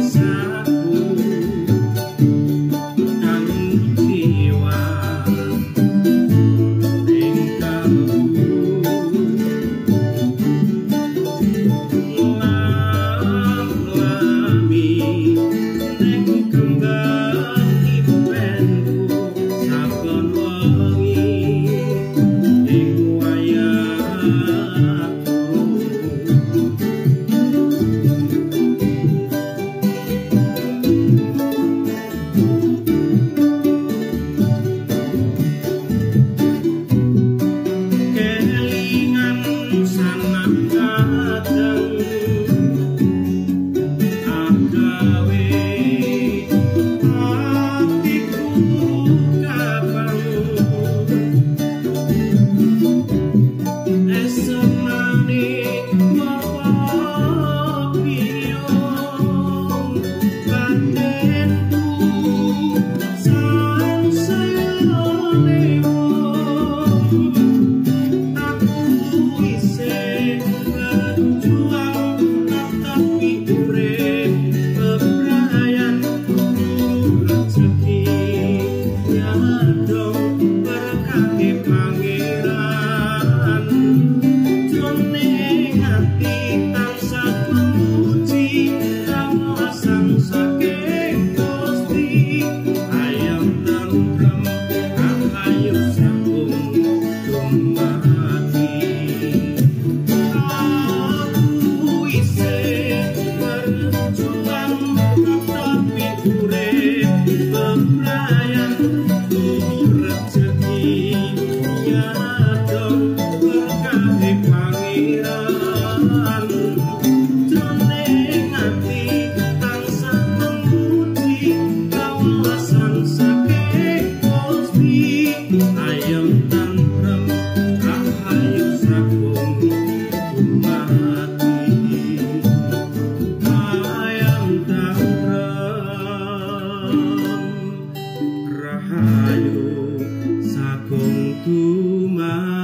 Saku kang jiwa ing kalbu lami nek kembang ipenku saben wengi ing wayah turu. Kelingan sanang kadang agawe atiku kapan esemane bapak biyung batenku sansaya lewong. Aku isih berjuang tetapi urip bebrayan rezeki nyadong berkahe pangeran. Jroning ati tansah memuji kawasan saking Gusti. Ayem tentrem rahayu sagung dumadi. Aku isih berjuang tetapi urip bebrayan rezeki nyadong berkahe pangeran. Jroning ati tansah memuji kawasan saking Gusti. Ayem tentrem rahayu sagung dumadi. Ayem tentrem rahayu sagung dumadi.